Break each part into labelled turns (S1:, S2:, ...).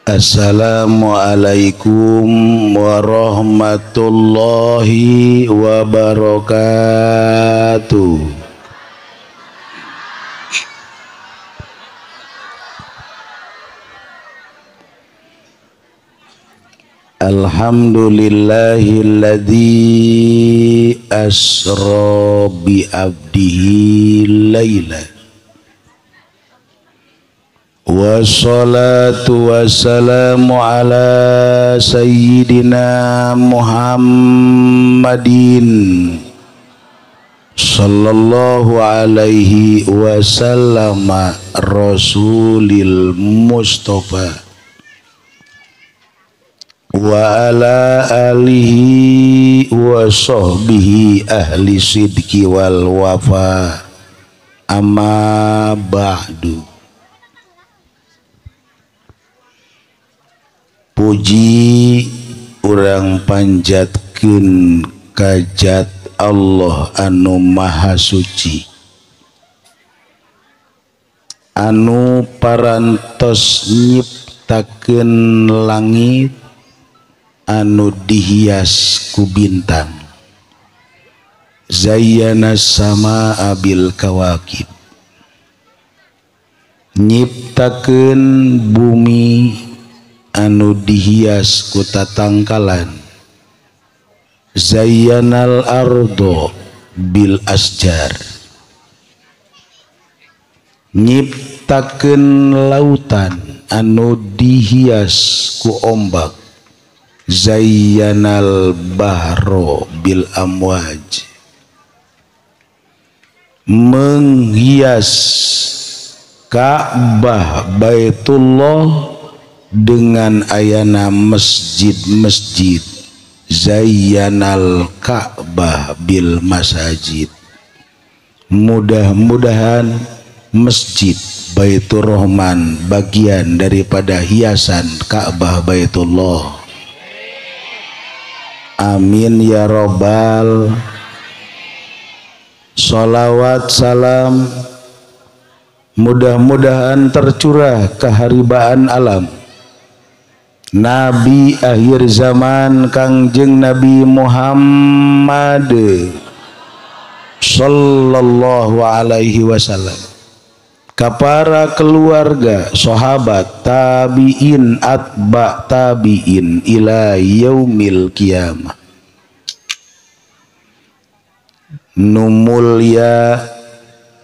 S1: Assalamualaikum warahmatullahi wabarakatuh. Alhamdulillahilladzi asra bi abdihi laila. Wassalatu wassalamu ala sayyidina Muhammadin sallallahu alaihi wasallam rasulil mustafa wa ala alihi wa sahbihi ahli sidqi wal wafa. Amma ba'du. Puji urang panjatkeun kajat Allah anu maha suci, anu parantos nyiptakeun langit anu dihias ku bintang, zayyana sama abil kawakib, nyiptakeun bumi anu dihias ku tatangkalan, zayyanal ardo bil asjar, nyiptakeun lautan anu dihias ku ombak, zayyanal bahro bil amwaj, menghias Ka'bah Baitullah dengan ayana masjid-masjid, zayyanal Ka'bah bil masajid. Mudah-mudahan masjid Baitur Rahman bagian daripada hiasan Ka'bah Baitullah. Amin ya robbal. Sholawat salam mudah-mudahan tercurah keharibaan alam Nabi akhir zaman Kangjeng Nabi Muhammad sallallahu alaihi wasallam, kapara keluarga, sahabat, tabiin, atba tabiin ila yaumil kiamah. Nu mulya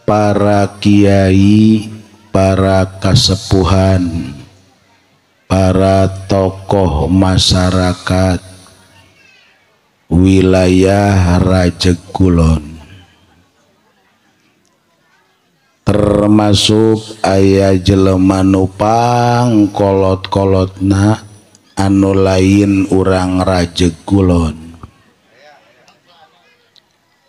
S1: para kiai, para kasepuhan, para tokoh masyarakat wilayah Rajeg Kulon, termasuk aya jelema nu pang kolot-kolotna anu lain urang Rajeg Kulon,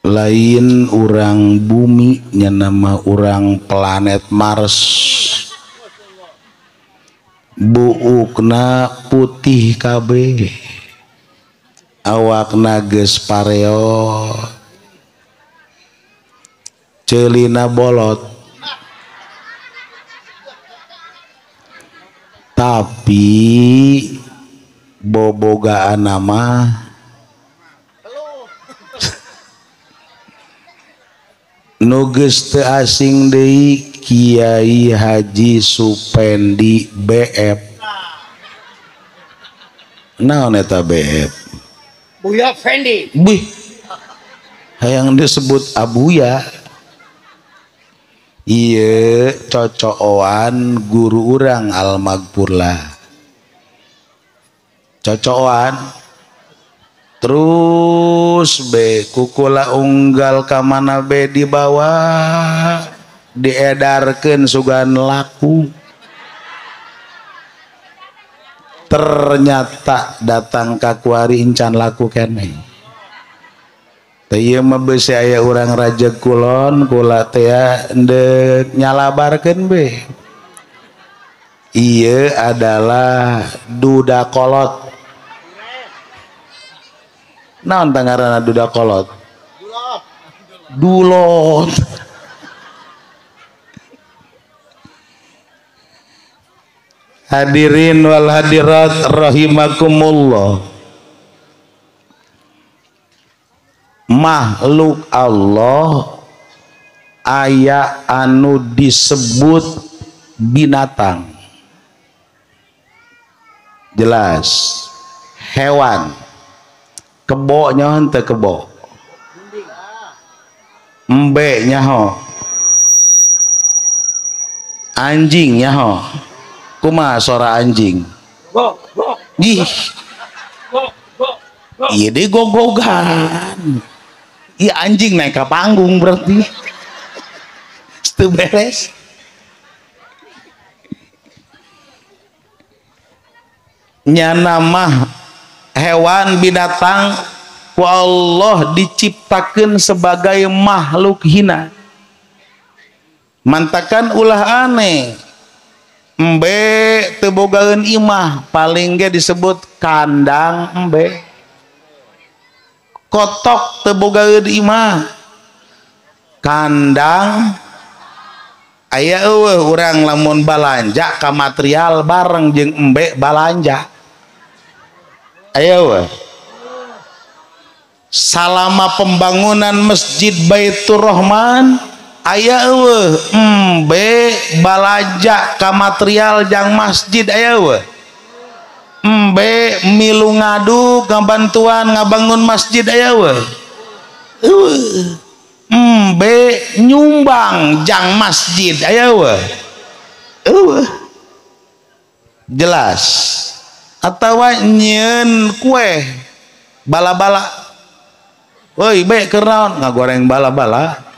S1: lain urang bumi, nya nama urang planet Mars. Buukna putih kabeh, awakna geus pareo, ceulina bolot, tapi bobogaan mah nu geus teu asing deui Kiai Haji Supendi BF. Naon eta BF?
S2: Buya Fendi.
S1: Bih. Hayang disebut Abuya. Ieu cocoan guru urang Al-Maghfurlah. Cocoan terus be kukula unggal ka mana be dibawa diedarkeun sugan laku. Ternyata datang ka kuari encan laku keneh. Teh ieu mah beusi aya urang Rajeg Kulon kula teh endek nyalabarkeun be. Ieu adalah duda kolot. Naon teh ngaranna duda kolot? Dulot. Hadirin wal hadirat rahimakumullah. Makhluk Allah aya anu disebut binatang. Jelas hewan. Kebo nya henteu kebo. Embe nyaho. Anjing nyaho. Kumaha sora anjing? Ih. Ieu deui gogogan. Ieu anjing naik ka panggung berarti. Teu beres. Nyana mah hewan binatang ku Allah diciptakeun sebagai makhluk hina. Mantakan ulah aneh. Embe teu bogaeun imah, paling ge disebut kandang embe. Kotok teu bogaeun imah, kandang. Aya eueuh urang lamun balanja ka material bareng jeung embe balanja. Aya eueuh. Salama pembangunan Masjid Baitur Rahman aya eueuh embe balanja ka material jang masjid aya eueuh. Embe milu ngadu ngabantuan ngabangun masjid aya eueuh. Eueuh. Embe nyumbang jang masjid aya eueuh. Eueuh. Jelas. Atawa nyieun kue bala-bala. Woi be keur naon ngagoreng bala-bala.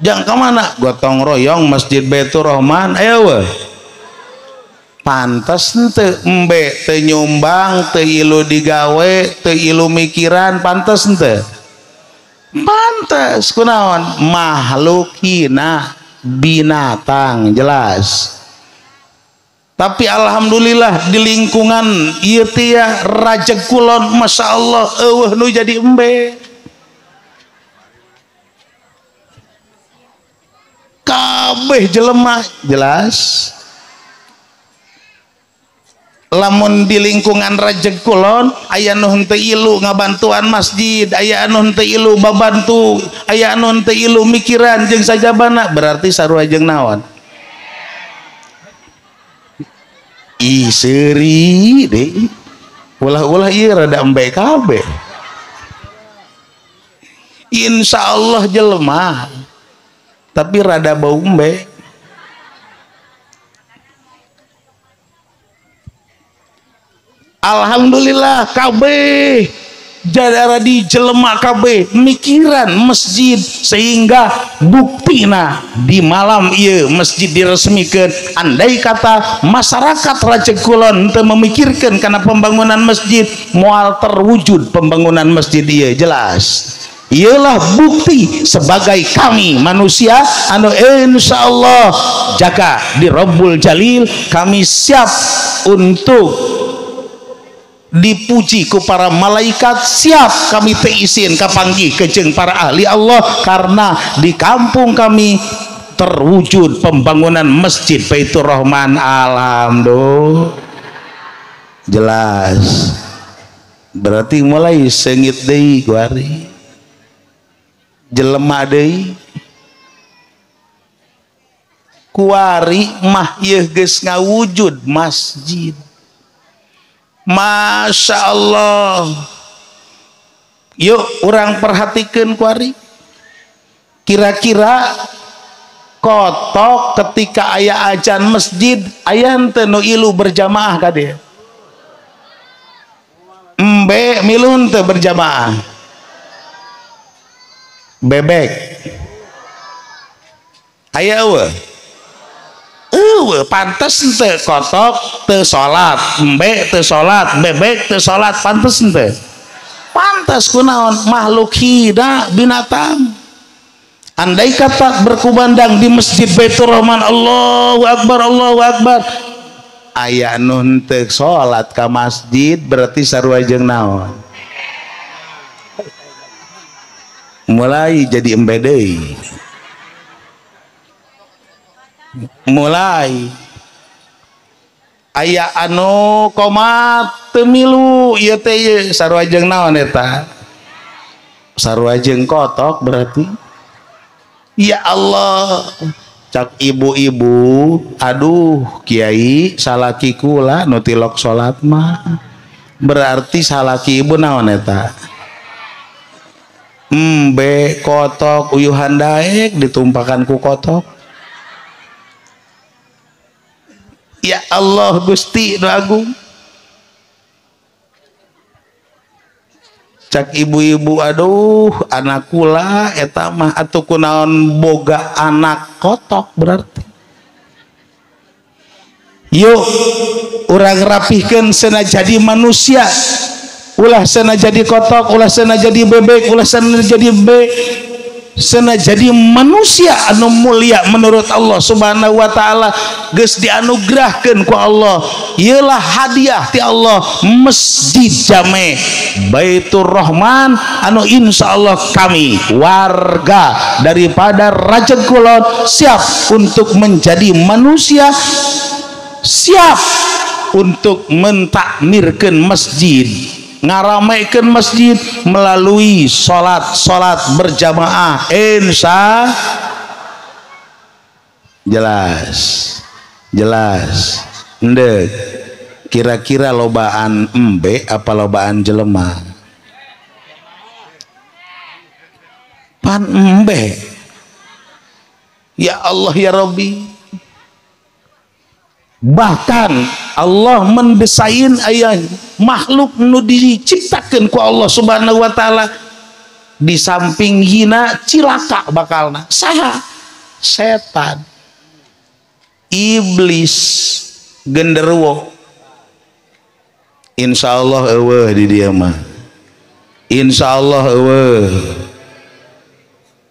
S1: Jang ka mana? Gotong royong Masjid Baitur Rahman aya eueuh. Pantes henteu embe teu nyumbang, teu ilu digawe, teu ilu mikiran, pantes henteu? Pantes. Kunaon? Makhluk hina, binatang, jelas. Tapi alhamdulillah di lingkungan ieu teh Raja Kulon, Masya Allah eueuh nu jadi embe. Kabeh jelema jelas. Lamun di lingkungan Rajeg Kulon aya nu henteu ilu ngabantuan masjid, aya anu henteu ilu babantu, aya anu henteu ilu mikiran jeung sajabana, berarti sarua jeung naon? Ih seuri deui. Ulah-ulah ieu rada embe kabeh. Insyaallah jelema tapi rada bau embe. Alhamdulillah kabeh jadara di jelema kabeh mikiran masjid, sehingga buktina di malam ieu masjid diresmikan. Andai kata masyarakat Rajeg Kulon teu memikirkan karena pembangunan masjid, moal terwujud pembangunan masjid ieu. Jelas ialah bukti sebagai kami manusia anu insyaallah jaga di Rabbul Jalil, kami siap untuk dipuji ku para malaikat, siap kami teisin kapanggih kejeng para ahli Allah, karena di kampung kami terwujud pembangunan Masjid Baitur Rahman. Alhamdulillah. Jelas. Berarti mulai sengit deui kuari. Jelema deui. Kuari mah ieu geus ngawujud masjid. Masya Allah. Yuk orang perhatikan kuari. Kira-kira kotok ketika aya ajan masjid aya henteu nu ilu berjamaah ka dieu? Embe milu henteu berjamaah? Bebek aya eueuh? Eueuh, pantes henteu kotok teu salat, embe teu salat, bebek teu salat, pantes henteu? Pantes. Kunaon? Makhluk hina, binatang. Andai kata berkumandang di Masjid Baitur Rahman, Allahu Akbar, Allahu Akbar, aya nu henteu salat ka masjid, berarti sarua jeung naon? Mulai jadi embe deui. Mulai Aya anu komat teu milu ieu teh ieu sarua jeung naon eta? Sarua jeung kotok berarti. Ya Allah, cak ibu-ibu, aduh kiai salaki kula nu tilok salat mah. Berarti salaki ibu naon eta? Embe kotok uyuhan daek ditumpakan ku kotok. Ya Allah Gusti nu agung. Cak ibu-ibu, aduh anak kula eta mah atuh kunaon boga anak kotok berarti. Yuk urang rapihkeun sena jadi manusia, ulah sena jadi kotok, ulah sena jadi bebek, ulah sena jadi be, sena jadi manusia anu mulia menurut Allah Subhanahu wa taala. Geus dianugerahkeun ku Allah, ieulah hadiah ti Allah Masjid Jame Baitur Rahman anu insyaallah kami warga daripada Rajeg Kulon siap untuk menjadi manusia, siap untuk mentakmirkeun masjid, ngaramekeun masjid melalui salat-salat berjamaah. Insya jelas, jelas. Endek kira-kira lobaan embe apa lobaan jelema? Pan embe. Ya Allah ya Rabbi. Bahkan Allah mendesain aya makhluk nu diciptakeun ku Allah Subhanahu wa taala di samping hina cilaka bakalna. Saha? Setan, iblis, genderuwo. Insyaallah eueuh di dieu mah. Insyaallah eueuh.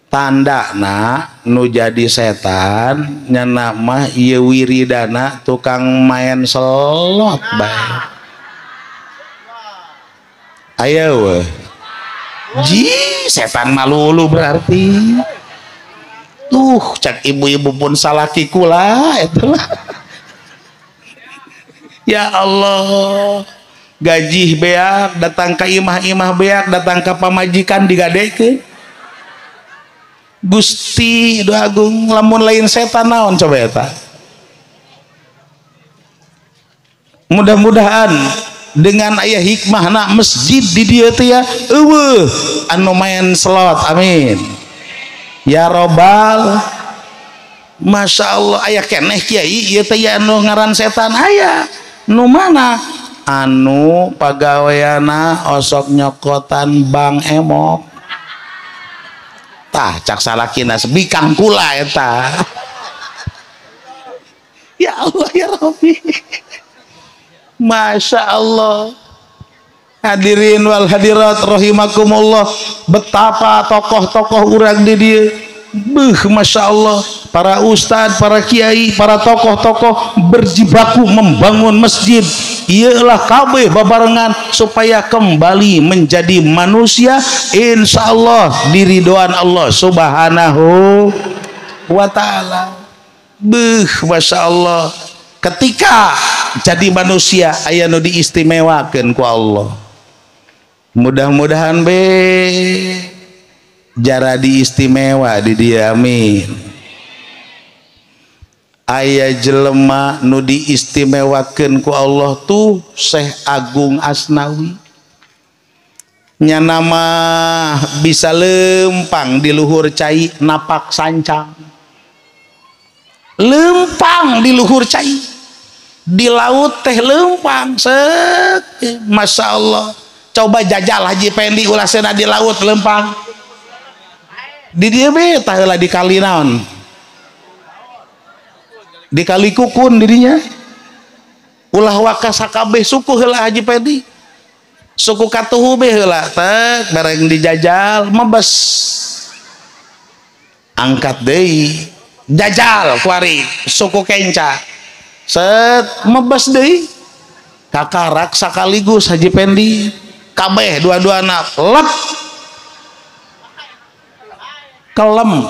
S1: Tandana nu jadi setan nyana mah ieu wiridana tukang main selot bae. Aya weh. Ji setan malulu berarti. Tuh cak ibu-ibu pun salaki kula eta lah. Ya Allah, gaji beak datang ka imah-imah beak datang ka pamajikan digadekeun. Gusti Doa Agung, lamun lain setan naon coba eta. Mudah-mudahan dengan aya hikmahna masjid di dieu teh ya eueuh anu main slot, amin ya robbal. Masya Allah aya keneh kiai ieu teh ya anu ngaran setan aya nu mana anu pagaweana osok nyokotan bank emok. Tah cak salakina bikang kula eta. Ya Allah ya Rabbi. Masya Allah. Hadirin wal hadirat rahimakumullah, betapa tokoh-tokoh urang di dieu. Beuh Masya Allah, para ustad, para kiai, para tokoh-tokoh berjibaku membangun masjid. Iyalah kabeh babarengan supaya kembali menjadi manusia insyaallah diridhoan Allah Subhanahu wa taala. Beuh Masya Allah, ketika jadi manusia aya nu diistimewakeun ku Allah. Mudah-mudahan be jara diistimewa di dia, amin. Aya jelema nu diistimewakeun ku Allah tuh Syekh Agung Asnawi. Nya mah bisa lempang di luhur cai napak sancang. Lempang di luhur cai. Di laut teh lempang set. Masya Allah. Coba jajal Haji Pendi ulah sena di laut lempang. Di dieu be tah heula di kali naon? Di kali kukun dirinya. Ulah waka sakabeh suku heula Haji Pendi. Suku katuhu be heula tek bareng dijajal mebes. Angkat deui. Jajal kuari suku kenca. Set mebes deui. Kakarak sakaligus Haji Pendi. Kabeh dua-duana lep. Kelem.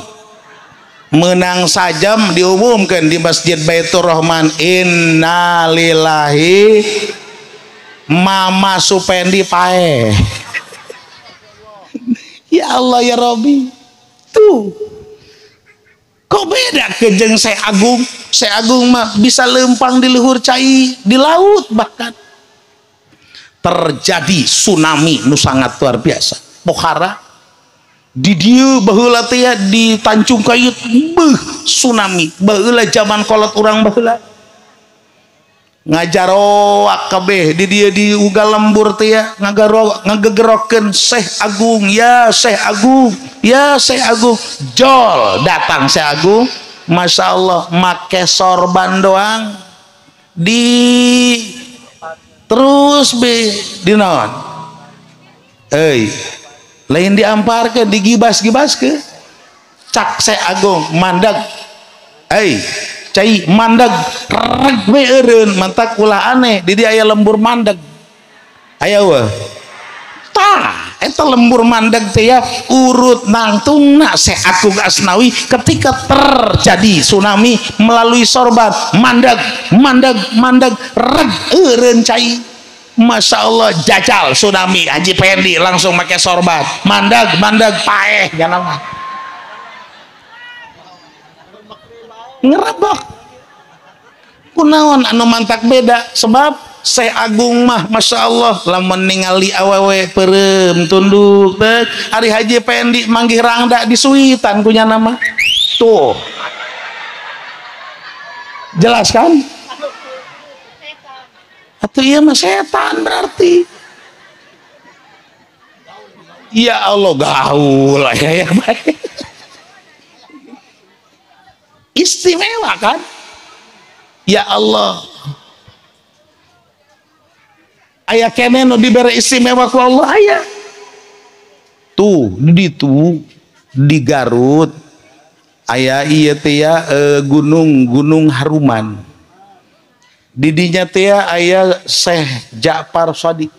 S1: Menang sajam diumumkan di Masjid Baitur Rahman, innalillahi, Mama Supendi paeh. Ya Allah ya Robi, tuh kok beda kejeng Syekh Agung. Syekh Agung mah bisa lempang di luhur cai, di laut bahkan. Terjadi tsunami nu sangat luar biasa. Pokhara di dieu baheula teh di Tanjung Kayut, beuh tsunami baheula zaman kolot urang baheula. Ngajaroak kabeh di dieu di uga lembur teh ya, ngagarok ngagegerokeun Syekh Agung, ya Syekh Agung, ya Syekh Agung. Jol datang Syekh Agung, Masya Allah make sorban doang di terus be di naon euy lain diamparkeun digibas-gibaskeun. Cak Syekh Agung mandag euy cai mandag reg we eureun mantak ulah aneh di dieu aya lembur mandag aya eueuh tah eta lembur mandag teh ya urut nangtungna Syekh Agung Asnawi ketika terjadi tsunami melalui sorban mandag mandag mandag reg eureun cai. Masya Allah jajal tsunami Haji Pendi langsung pakai sorban mandag mandag paeh jangan ngerebek kunaon anu mantak beda sebab Syekh Agung mah Masya Allah lamun ningali awewe peureum tunduk teh ari Haji Pendi manggih rangda disuitan kunya nama tuh jelas kan atau iya mah setan berarti. Ya Allah gaul ya, ya baik. Istimewa kan ya Allah aya kene nu dibere istimewa ku Allah aya tuh di ditu di Garut aya ieu teh ya gunung Haruman didinya teh aya Syekh Ja'far Shadiq.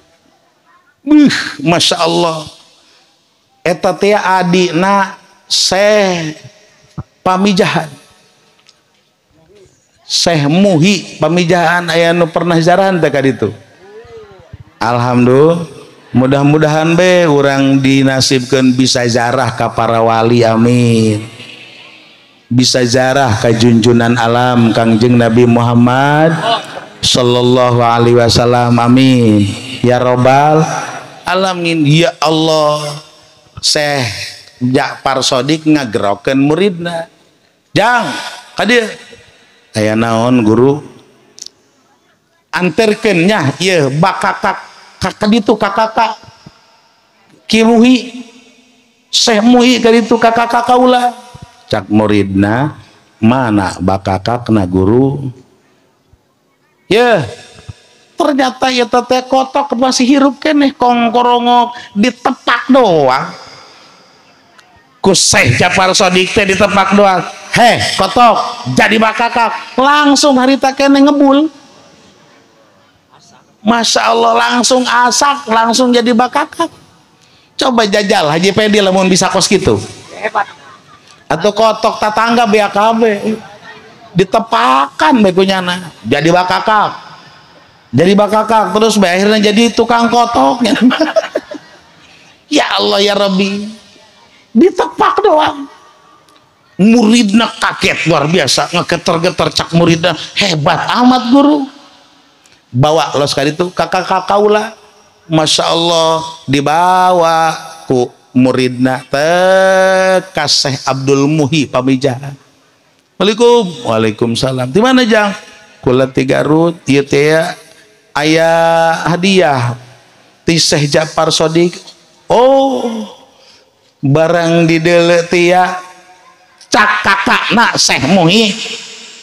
S1: Masya Allah eta teh adina Syekh Pamijahan, Syekh Muhi Pamijahan aya nu pernah jarahan teh ka ditu. Alhamdulillah mudah-mudahan be urang dinasibkeun bisa jarah ka para wali, amin. Bisa jarah ka junjunan alam Kangjeng Nabi Muhammad sallallahu alaihi wasallam, amin ya robbal alamin. Ya Allah Syekh Ja'far Shadiq ngagerokeun muridna, jang ka dieu aya naon guru anterkeun nya ieu bakakak ka ditu ka kakak Ki Muhi Syekh Muhi ka ditu ka kakak kaula. Cak muridna mana bakakakna guru ya ternyata ya teh kotok masih hirup keneh kongkorongok ditepak doang ku Syekh Ja'far Shadiq teh ditepak doang heh kotok jadi bakakak langsung harita keneh ngebul. Masya Allah langsung asak langsung jadi bakakak. Coba jajal Haji Pendi lamun bisa kos gitu hebat atau kotok tetangga BAKB ditepakan bekunyana jadi bakakak terus be akhirnya jadi tukang kotok. Ya Allah ya Rabbi ditepak doang muridna kaget luar biasa ngegeter-geter cak muridna hebat amat guru bawa lo sekali itu kakak kaula Masya Allah dibawa ku muridna teh ka Syekh Abdul Muhi Pamijahan. Waalaikum waalaikumsalam. Di mana jang? Kula ti Garut ieu teh aya hadiah ti Syekh Ja'far Shadiq. Oh barang dideuleu teh cak kakakna Syekh Muhi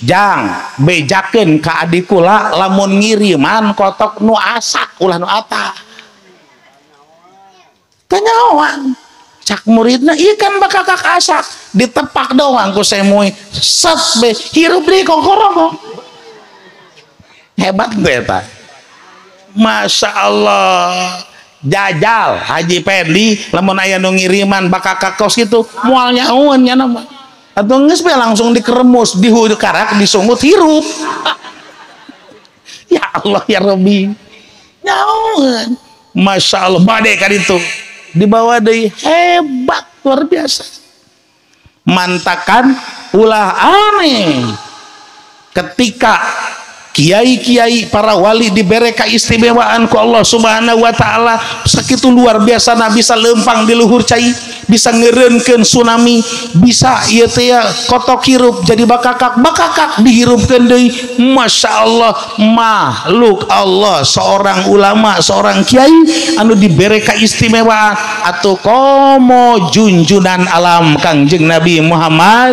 S1: jang bejakeun ka adik kula lamun ngiriman kotok nu asak ulah nu atah kanyahoan cak muridna ieu kan bakakak asak ditepak doang ku Syekh Muhi set be hirup deui kongkorongok hebat teh eta. Masya Allah jajal Haji Pendi lamun aya nu ngiriman bakakak kos kitu moal nyahoeun nya mah. Atau geus bae langsung dikeremus, dikarak, disungut hirup. Ya Allah ya Rabbi. Nyaoeun. Masya Allah bade ka ditu. Dibawa deui hebat luar biasa. Mantakan ulah aneh ketika kiai-kiai para wali diberi keistimewaan ku Allah Subhanahu wa taala sakitu luar biasa na bisa lempang di luhur cai, bisa ngeureunkeun tsunami, bisa ieu teh kotok hirup jadi bakakak, bakakak dihirupkeun deui. Masya Allah makhluk Allah seorang ulama, seorang kiai anu diberi keistimewaan atau komo junjunan alam Kangjeng Nabi Muhammad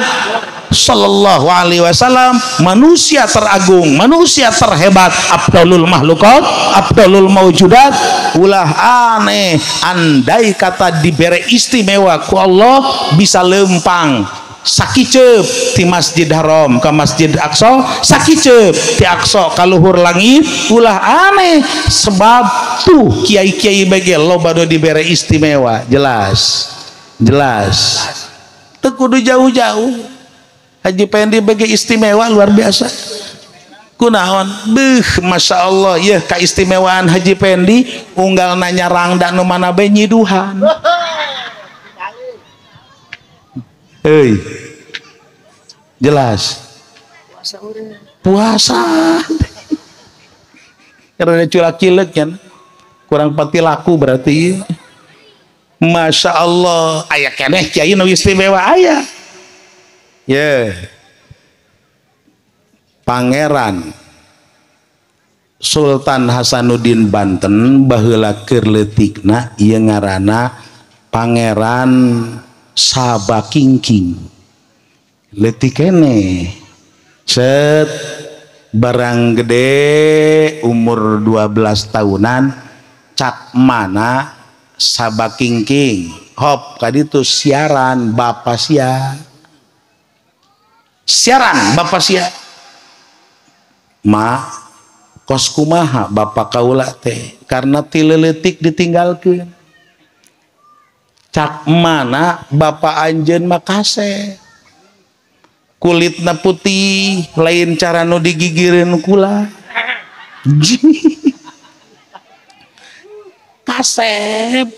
S1: sallallahu alaihi wasallam, manusia teragung, manusia terhebat, abdalul makhlukat, abdalul maujudat. Ulah aneh andai kata diberi istimewa ku Allah bisa lempang sakiceup ti Masjid Haram ke Masjid Aqsa, sakiceup ti Aqsa ka luhur langit. Ulah aneh sebab tuh kiai-kiai bege loba nu diberi istimewa. Jelas, jelas teu kudu jauh-jauh. Haji Pendi bagi istimewa luar biasa. Kunaon? Beuh, Masya Allah, yeuh kaistimewaan Haji Pendi unggal nanya rangda nu mana bae nyiduhan. Heuy. Jelas. Puasa. Karena culak cileuk kan. Kurang pati laku berarti. Masya Allah, aya keneh kiai nu istimewa aya. Yeah. Pangeran Sultan Hasanuddin Banten baheula keur leutikna ieu ngaranna Pangeran Sabakingking. Leutik keneh set barang gede umur 12 tahunan cak mana Sabakingking hop kaditu siaran bapa sia. Siaran bapak sia ma kos kumaha bapak kaula teh karena ti leutik ditinggalkeun cak mana bapak anjeun mah kasep kulitna putih lain cara nu digigireun kula kasep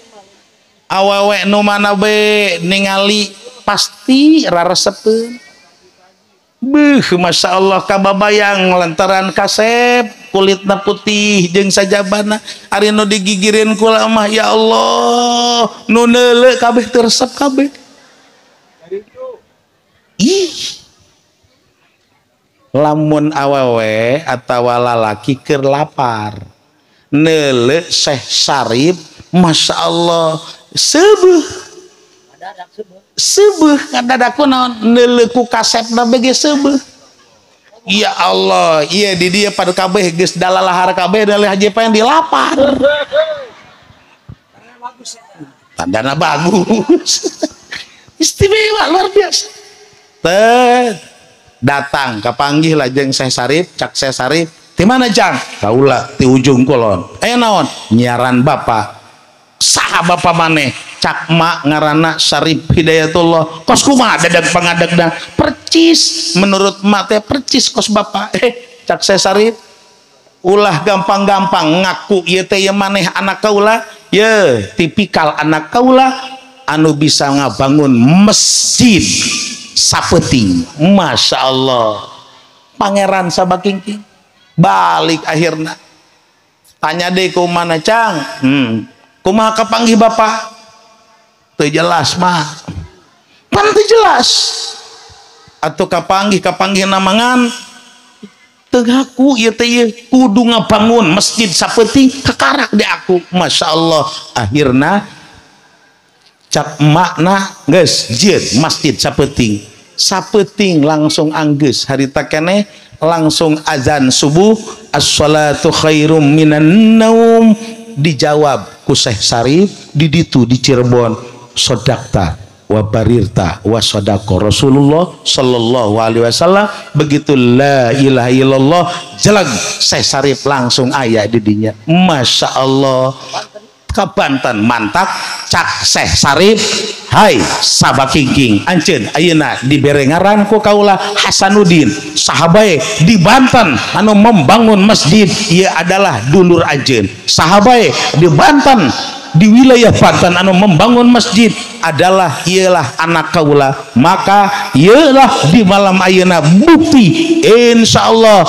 S1: awewe nu mana be ningali pasti raresepeun. Beuh, Masya Allah kababayang lantaran kasep kulitna putih jeung sajabana ari nu digigireun kula mah ya Allah nu neuleu kabeh teu resep kabeh. Ih. Lamun awewe atawa lalaki keur lapar neuleu Syekh Sarip Masya Allah seubeuh. Sebeuh kadadaku naon neuleuh ku kasepna bege sebeuh. Ya Allah, iya di dia pada kabeh geus dalalahar kabeh dari Haji Pendi lapar. Tandana bagus. Istimewa luar biasa. Teh datang kapanggih lah jeung Syekh Sarip, cak Syekh Sarip, di mana jang? Kaula ti ujung kulon. Aya naon? Nyiaran bapak. Saha bapak maneh? Cak mak ngaranna Syarif Hidayatullah. Kos kumaha dadag pangadegna? Percis menurut mak teh percis kos bapak. Cak Syekh Sarip ulah gampang-gampang ngaku ieu teh ieu maneh anak kaula. Ye, tipikal anak kaula anu bisa ngabangun masjid sapeuting. Masya Allah. Pangeran Sabakingking balik akhirna. Tanya deh kumana cang? Kumaha kapanggih bapak? Teu jelas mah. Pan teu jelas. Atau kapanggih namangan teu ngaku ieu teh ieu kudu ngabangun masjid sapeuting kakarak di aku. Masya Allah. Akhirna cak makna geus jieun masjid sapeuting. Sapeuting langsung anggeus harita keneh langsung azan subuh as-shalatu khairum minan naum dijawab ku Syekh Sarip di ditu di Cirebon. Sodakta wa barirta wa sodako Rasulullah sallallahu alaihi wasallam. Begitu la ilaha illallah jelag Syekh Sarip langsung aya di dinya. Masya Allah. ka Banten mantak cak Syekh Sarif hai sabakingking anjeun ayeuna dibere ngaran ku kaula Hasanuddin saha bae di Banten anu membangun masjid ieu adalah dulur anjeun saha bae di Banten di wilayah Banten anu membangun masjid adalah ialah anak kaula maka ialah di malam ayeuna bukti insyaallah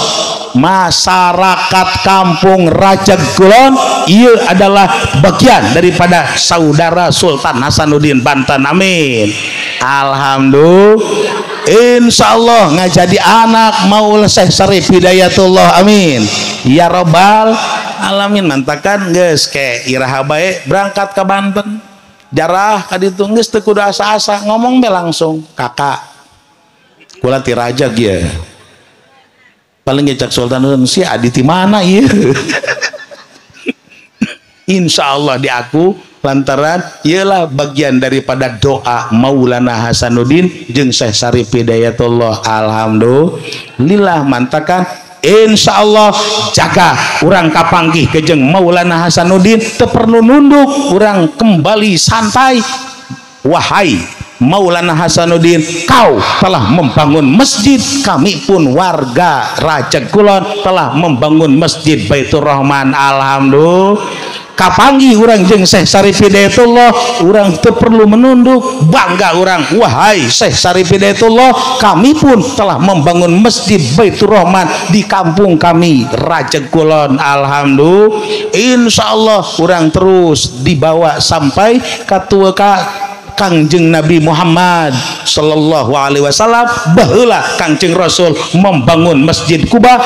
S1: masyarakat kampung Rajeg Kulon ia adalah bagian daripada saudara Sultan Hasanuddin Banten. Amin. Alhamdulillah. Insyaallah ngajadi anak Maul Syekh Sarif Hidayatullah. Amin ya robbal alamin. Mantakan geus ke iraha bae berangkat ke Banten jarah ka ditu geus teu kudu asa-asa ngomong be langsung kakak kula ti Rajeg ieu paling ngecak Sultan si adi ti mana ieu. Insyaallah diaku lantaran ialah bagian daripada doa Maulana Hasanuddin jeung Syekh Sarif Hidayatullah. Alhamdulillah. Mantakan insyaallah jaga urang kapanggih kejeng Maulana Hasanuddin teu perlu nunduk urang kembali santai. Wahai Maulana Hasanuddin, kau telah membangun masjid, kami pun warga Rajeg Kulon telah membangun masjid Baitur Rahman. Alhamdulillah. Kapanggih urang jeung Syekh Sarif Hidayatullah, urang teu perlu menunduk, bangga urang. Wahai Syekh Sarif Hidayatullah, kami pun telah membangun masjid Baitur Rahman di kampung kami Rajeg Kulon. Alhamdulillah. Insyaallah urang terus dibawa sampai ka tua ka Kangjeng Nabi Muhammad sallallahu alaihi wasallam. Baheula Kangjeng Rasul membangun Masjid Quba,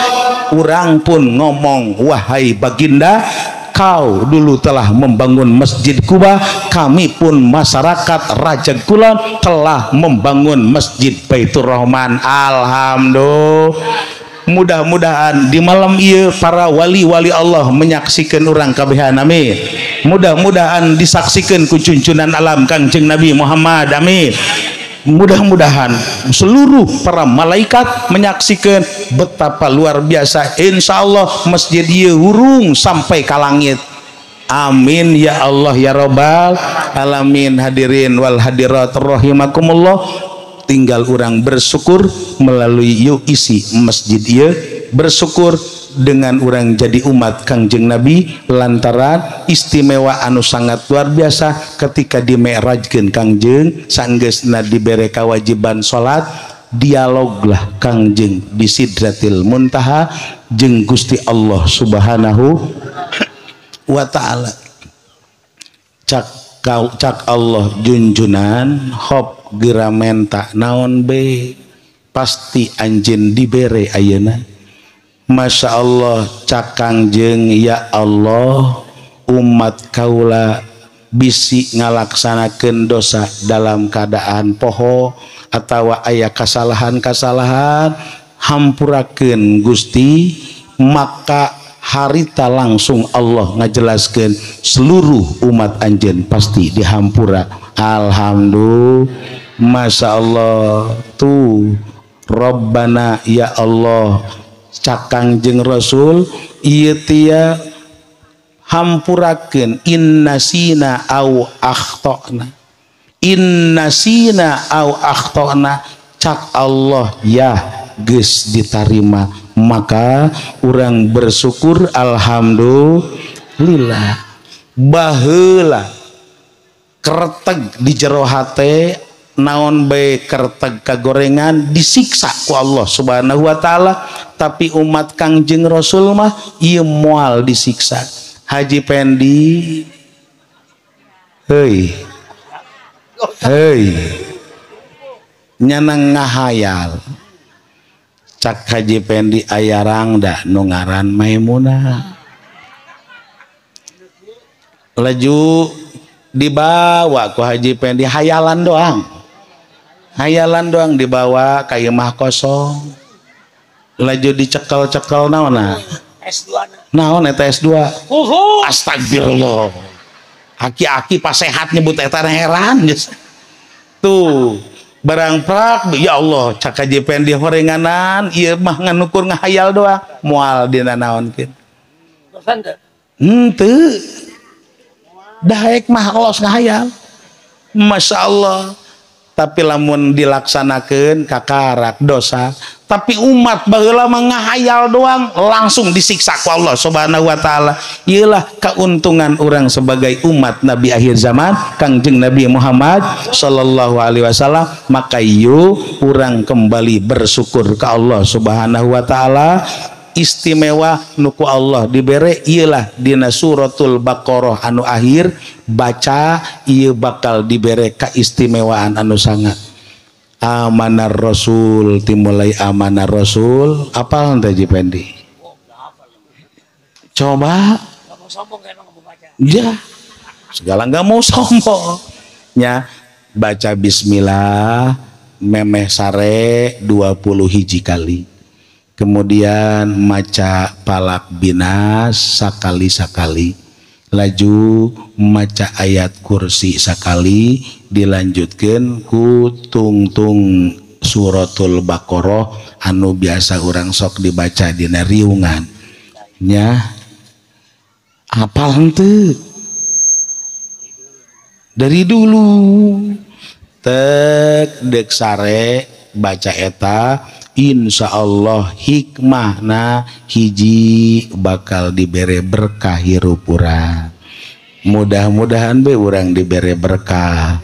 S1: urang pun ngomong wahai baginda, kau dulu telah membangun Masjid Quba, kami pun masyarakat Rajeg Kulon telah membangun Masjid Baitur Rahman. Alhamdulillah. Mudah-mudahan di malam ieu para wali-wali Allah menyaksikan urang kabehan. Amin. Mudah-mudahan disaksikan ku junjunan alam Kangjeng Nabi Muhammad. Amin. Mudah-mudahan seluruh para malaikat menyaksikan betapa luar biasa insyaallah masjid ieu hurung sampai ka langit. Amin ya Allah ya robbal alamin. Hadirin wal hadirat rahimakumullah, tinggal orang bersyukur melalui yuk isi masjid ieu, bersyukur dengan orang jadi umat Kangjeng Nabi lantaran istimewa anu sangat luar biasa ketika dimi'rajkeun Kangjeng sanggeusna dibere kewajiban salat, dialoglah Kangjeng di Sidratil Muntaha jeung Gusti Allah Subhanahu wa taala. Cak Allah junjunan hop geura menta naon be pasti anjeun dibere ayeuna. Masya Allah cak Kangjeng, ya Allah umat kaula bisi ngalaksanakeun dosa dalam keadaan poho atawa aya kasalahan-kasalahan, hampurakeun Gusti. Maka harita langsung Allah ngajelaskeun seluruh umat anjeun pasti dihampura. Alhamdulillah. Masya Allah. Tuh Rabbana ya Allah cak Kangjeng Rasul ieu tia hampurakeun innasina au akhtana, innasina au akhtana. Cak Allah ya geus ditarima, maka urang bersyukur alhamdulillah. Baheula kerteg di jero hate naon bae kerteg kagorengan disiksa ku Allah Subhanahu wa taala, tapi umat Kangjeng Rasul mah ieu moal disiksa. Haji Pendi heuy heuy nyanang ngahayal cak Haji Pendi aya rangda nu ngaran Maimunah, laju dibawa ku Haji Pendi hayalan doang, hayalan doang dibawa ka imah kosong, laju dicekel-cekel naonna S2 naon eta S2. Astagfirullah, aki-aki pas sehat nyebut eta heran tuh barang prak ya Allah cak Haji Pendi horenganan ieu mah ngan ukur ngahayal doang moal dina naonkeun henteu. Daek mah los ngahayal. Masya Allah. Tapi lamun dilaksanakeun kakarak dosa. Tapi umat baheula mah ngahayal doang langsung disiksa ku Allah Subhanahu wa taala. Ieulah keuntungan orang sebagai umat Nabi akhir zaman Kangjeng Nabi Muhammad sallallahu alaihi wasallam. Maka yuk urang kembali bersyukur ke Allah Subhanahu wa taala. Istimewa nu ku Allah dibere ieulah dina suratul Baqarah anu akhir baca ieu bakal dibere keistimewaan anu sangat. Amanar Rasul timulai amanar Rasul apal teh Jipendi? Coba ya segala nggak mau sombong nya, baca bismillah memeh sare 20 hiji kali, kemudian maca palak binas sakali-sakali, laju maca ayat kursi sakali, dilanjutkan ku tungtung suratul Baqarah anu biasa urang sok dibaca dina riungan nya. Apal henteu dari dulu tek dek sare baca eta, insya Allah hikmahna hiji bakal dibere berkah hirup urang. Mudah-mudahan be urang dibere berkah,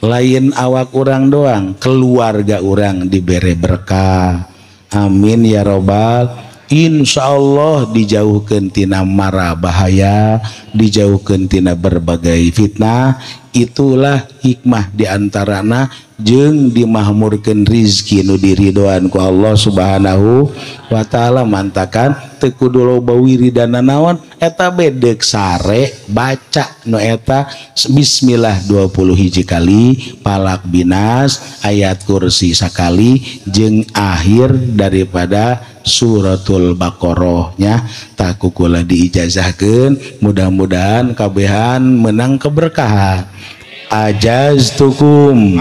S1: lain awak urang doang, keluarga urang dibere berkah. Amin ya robbal. Insya Allah dijauhkan tina mara bahaya, dijauhkan tina berbagai fitnah. Itulah hikmah diantarana jeung dimahmurkeun rizki nu diridoan ku Allah Subhanahu wa taala. Mantakan teu kudu loba wiridana naon, eta bedek sare baca nu eta bismillah 20 hiji kali, palak binas, ayat kursi sakali, jeung akhir daripada suratul Baqarah-nya. Tak kukula diijazahkeun, mudah-mudahan kabehan menang keberkahan. Ajaztukum.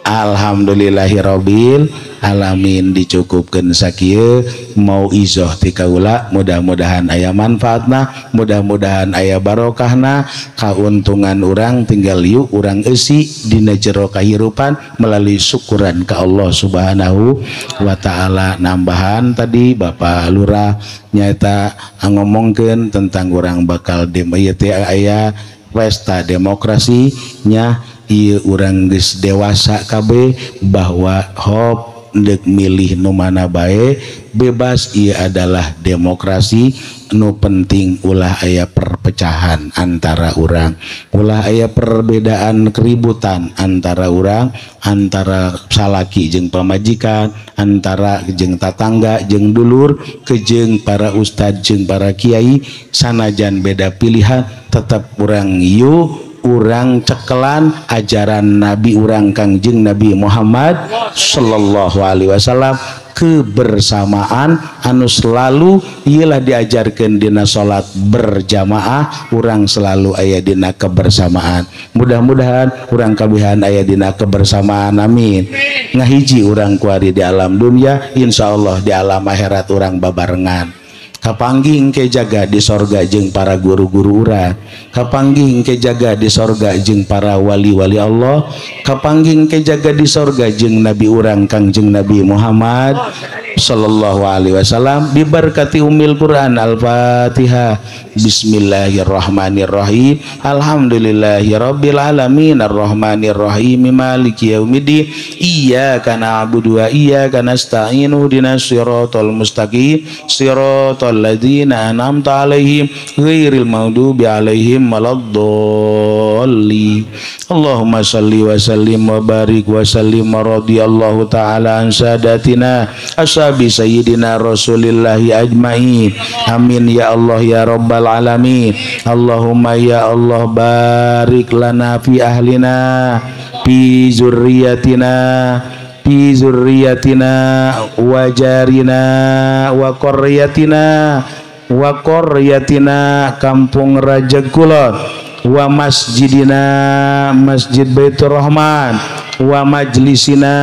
S1: Alhamdulillahirabbil alamin. Dicukupkeun sakieu mau izoh ti kaula, mudah-mudahan aya manfaatna, mudah-mudahan aya barokahna, kauntungan urang tinggal yuk urang eusi dina jero kahirupan melalui syukuran ka Allah Subhanahu wa taala. Nambahan tadi Bapak Lurah nyaeta ngomongkeun tentang urang bakal demo ieu teh aya pesta demokrasi nya, ieu urang geus dewasa kabeh bahwa hop deuk milih nu mana bae bebas, ieu adalah demokrasi. Nu penting ulah aya perpecahan antara urang, ulah aya perbedaan keributan antara urang, antara salaki jeung pamajikan, antara jeung tatangga jeung dulur, kejeng para ustad jeung para kiai, sanajan beda pilihan tetap urang yuk urang cekelan ajaran Nabi urang Kangjeng Nabi Muhammad sallallahu alaihi wasallam. Kebersamaan anu selalu ialah diajarkan dina salat berjamaah, urang selalu aya dina kebersamaan. Mudah-mudahan urang kabehan aya dina kebersamaan, amin. Ngahiji urang kuari di alam dunia, insyaallah di alam akhirat urang babarengan. Kapanggih ke jaga di sorga jeung para guru-guru urang, kapanggih ke jaga di sorga jeung para wali-wali Allah, kapanggih ke jaga di sorga jeung nabi urang Kangjeng Nabi Muhammad sallallahu alaihi wasallam. Bibarkati umil Quran. Al-Fatihah. Bismillahirrahmanirrahim. Alhamdulillahirabbil alamin arrahmanirrahim maliki yaumiddin. Iyyaka na'budu wa iyyaka nasta'in ihdinas siratal mustaqim siratal ladzina an'amta 'alaihim ghairil maghdubi 'alaihim waladdallin. Allahumma shalli wa sallim wa barik wa sallim radhiyallahu ta'ala an sadatina ashabi sayyidina rasulillahi ajmain. Amin ya Allah ya rabbal alamin. Allahumma ya Allah barik lana fi ahlina, fi zurriyatina, fi zurriyatina wa jarina wa qaryatina wa qaryatina kampung Rajeg Kulon, wa masjidina Masjid Baitur Rahman, wa majlisina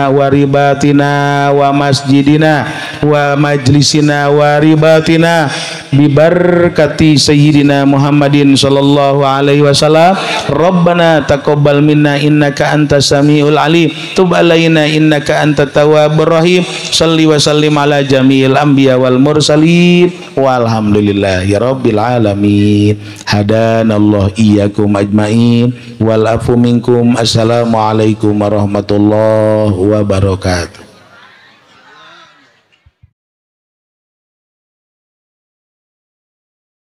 S1: wa ribatina wa masjidina wa majlisina wa ribatina bibarkati sayyidina Muhammadin sallallahu alaihi wasallam. Rabbana taqabbal minna innaka antas samiul alim, tub alaina innaka antat tawwabur rahim, salli wa sallim ala jami'il anbiya wal mursalin, walhamdulillahi rabbil alamin. Hadanallahu iyyakum ajmain wal afu minkum. Assalamualaikum warahmatullahi wabarakatuh.